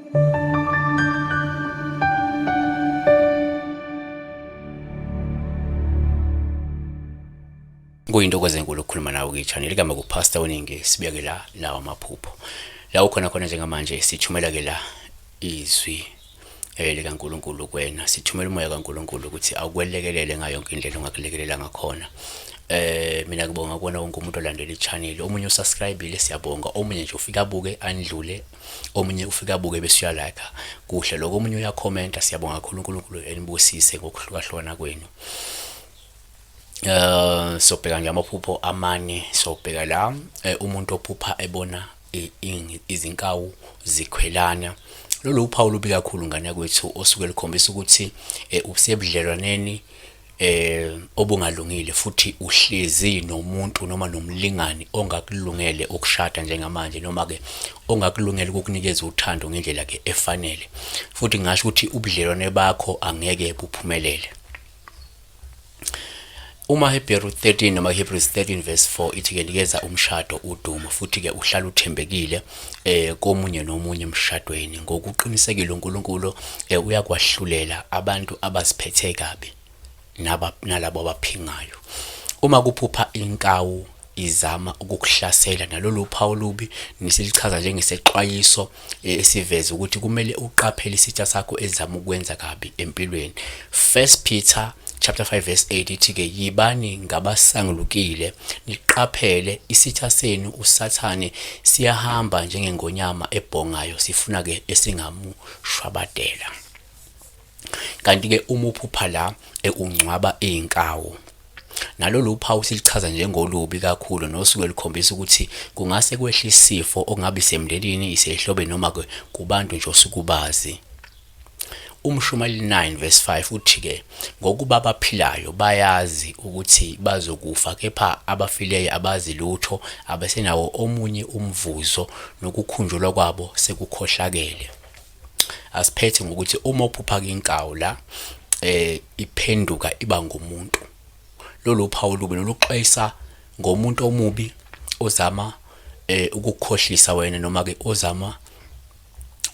Kuyintokozo enkulu ukukhuluma nawe kwi-channel igama kuPastor Weningi, sibeke la lawa amaphupho. La ukhona khona njengamanje sithumela ke la izwi likaNkulunkulu kuwena, sithumela umoya kaNkulunkulu ukuthi awukwelekelele ngayo yonke indlela ongakulekelela ngakhona. Mina ngibonga kuwona wonke umuntu olandela i-channel, omunye usubscribe-ile siyabonga, omunye nje ufika abuke andlule, omunye ufika abuke bese uyalike, kuhle lokho, omunye uyakhomenta, siyabonga kakhulu, uNkulunkulu enibusise ngokuhlukahlukana kwenu. Sobheka nje amaphupho amane, sobheka la umuntu ophupha ebona izinkawu zikhwelana. Lolu uphawu olubi kakhulu ngane yakwethu osuke lukhombisa ukuthi usebudlelwaneni obungalungile futhi uhlezi nomuntu noma nomlingani ongakulungele ukushada njengamanje noma ke ongakulungele ukukunikeza uthando ngendlela ke efanele, futhi ngingasho ukuthi ubudlelwane bakho angeke buphumelele. Uma Hebrew 13 noma Hebrews 13 verse 4 ithi ke nikeza umshado udumo futhi ke uhlala uthembekile komunye nomunye emshadweni, ngokuqinisekile uNkulunkulu uyakwahlulela abantu abaziphethe kabi nalabo abaphingayo. Uma kuphupha inkawu izama ukukuhlasela, nalolu phawu olubi nisilichaza njengesexwayiso esiveza ukuthi kumele uqaphele isitha sakho ezama ukwenza kabi empilweni. First Peter chapter 5 verse 8 ithi ke yibani ngabasangulukile, niqaphele isitha senu uSathane siyahamba njengengonyama ebhongayo, sifuna ke esingamushwabadela. Kanti ke uma uphupha la ungcwaba izinkawu, nalolu phawu silichaza njengolubi kakhulu nosuke lukhombisa ukuthi kungase kwehle isifo okungabe isemndenini, isehlobeni noma ke kubantu nje osukubazi. UMshumayeli 9 verse 5 uthi ke ngokuba abaphilayo bayazi ukuthi bazokufa, kepha abafileyo abazi lutho, abasenawo omunye umvuzo, nokukhunjulwa kwabo sekukhohlakele. Asiphethe ngokuthi uma uphupha inkawu la iphenduka iba ngumuntu, lolu phawu lubi loluxwayisa ngomuntu omubi ozama ukukukhohlisa wena, noma ke ozama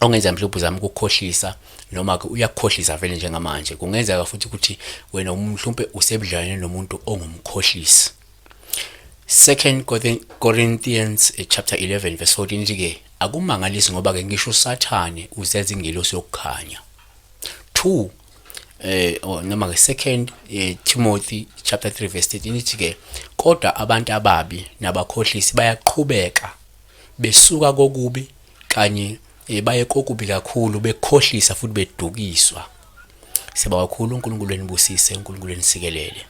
ongenza mhlawumbe uzama ukukukhohlisa noma ke uyakukhohlisa vele njengamanje. Kungenzeka futhi ukuthi wena mhlawumbe usebudlelwaneni nomuntu ongumkhohlisi. Second Corinthians chapter 11 verse 14 ithi ke akumangalisi ngoba ke ngisho uSathane uzenza ingelosi yokukhanya. 2 noma ke Second Timothy chapter 3 verse 13 ithi ke kodwa abantu ababi nabakhohlisi bayaqhubeka besuka kokubi kanye baye kokubi kakhulu, bekhohlisa futhi bedukiswa. Siyabonga kakhulu, uNkulunkulu enibusise, uNkulunkulu enisikelele.